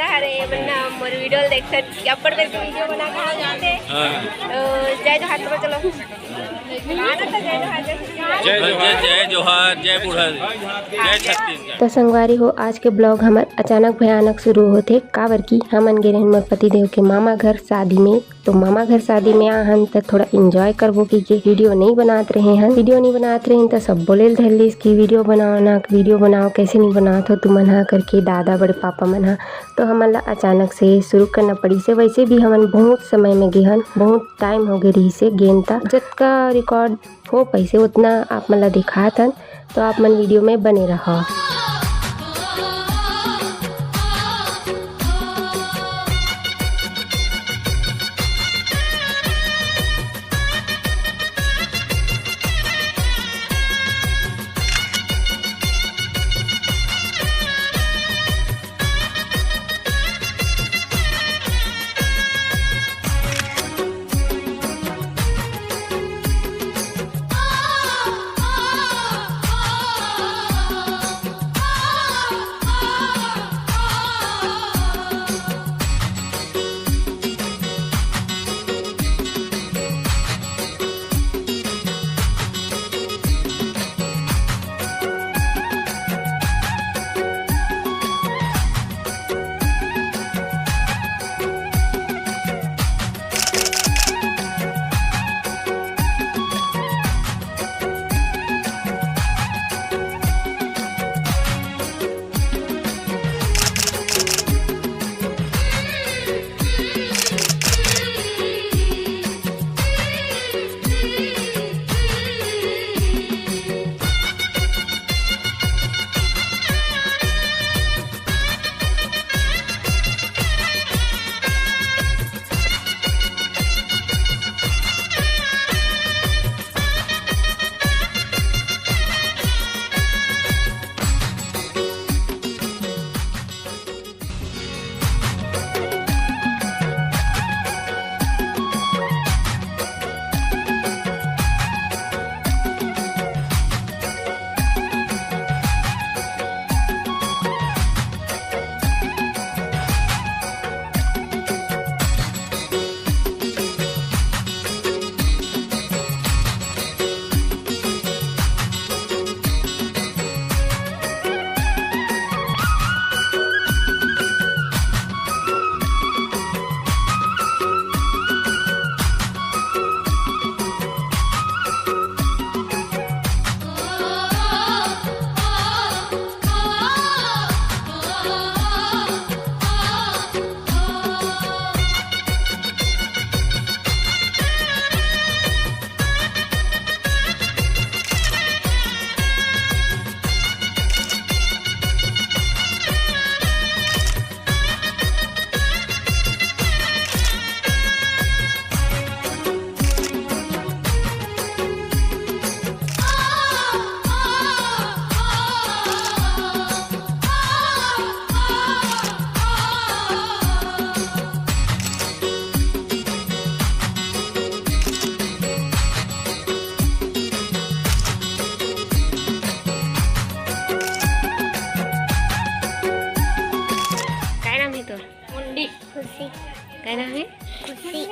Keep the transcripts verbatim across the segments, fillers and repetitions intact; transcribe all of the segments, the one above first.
अरे, ये बन्ना मोर वीडियो ल देखथन, अब्बड़ करके वीडियो बना के आ जाते। हाँ। तो जय जोहार, चलो, चलो। जय जोहार। जय जोहार, जय बुढ़ल, जय छत्तीसगढ़। त संगवारी हो, आज के ब्लॉग हमर अचानक भयानक शुरू होथे, काबर कि हमन गे रहन मोर पतिदेव के मामा घर शादी में। तो मामा घर शादी में आ हन, त थोड़ा एंजॉय करबो कि के वीडियो नइ बनात रहे हन। वीडियो नइ बनात रहे हन, त सब बोले ल धर लिस कि वीडियो बनाओ ना, वीडियो बनाओ, कैसे नइ बनात हो तुमन हा करके, दादा बड़े पापा मन हा। तो हमन ला अचानक से शुरू करना पड़िस हे। वैसे भी हमन बहुत समय में गे हन, बहुत टाइम हो गे रहिस हे गेन, त जतका रिकॉर्ड हो पाइस हे उतना आप मन ला दिखात हन, तो आप मन वीडियो में बने रहो। काय नाम हे तोर? मुंडी। खुशी। काय नाम हे? खुशी।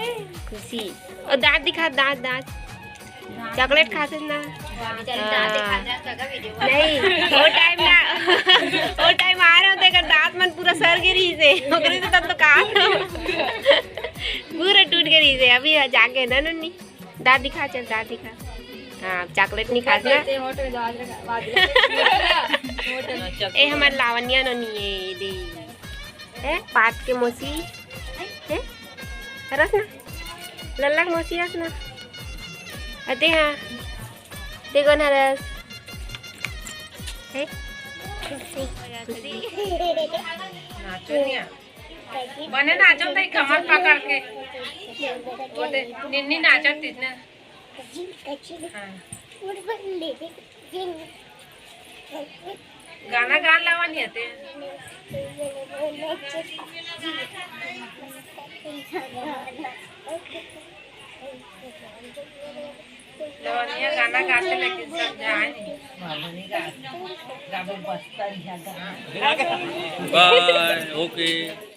खुशी। अउ दांत दिखा, दांत, दांत। चॉकलेट खाथे ना? नहीं, वो टाइम ना, वो टाइम आ रहे होते, अगर दांत मन पूरा सर गे रहिस हे, ओकरे से तब तो कहा था। पूरा टूट गे रहिस हे, अभी जागे ना नुन्नी। दांत दिखा, चल दांत दिखा। हाँ, चॉकलेट नहीं खास ना। ए, हमर लावण्या नोनी ए, दे। ए, पात के मौसी। ए, हरस ना। लल्ला के मौसी हरस ना। अते हाँ। ते कोन हरस? ए? खुशी। बने नाचो तई कमर पकड़ के। वो दे, निन्नी नाचत थी ना। हाँ। गाना गान लावा नहीं आते। लवनिया गाना गाते लेकिन सब जाए नहीं। बाय, ओके।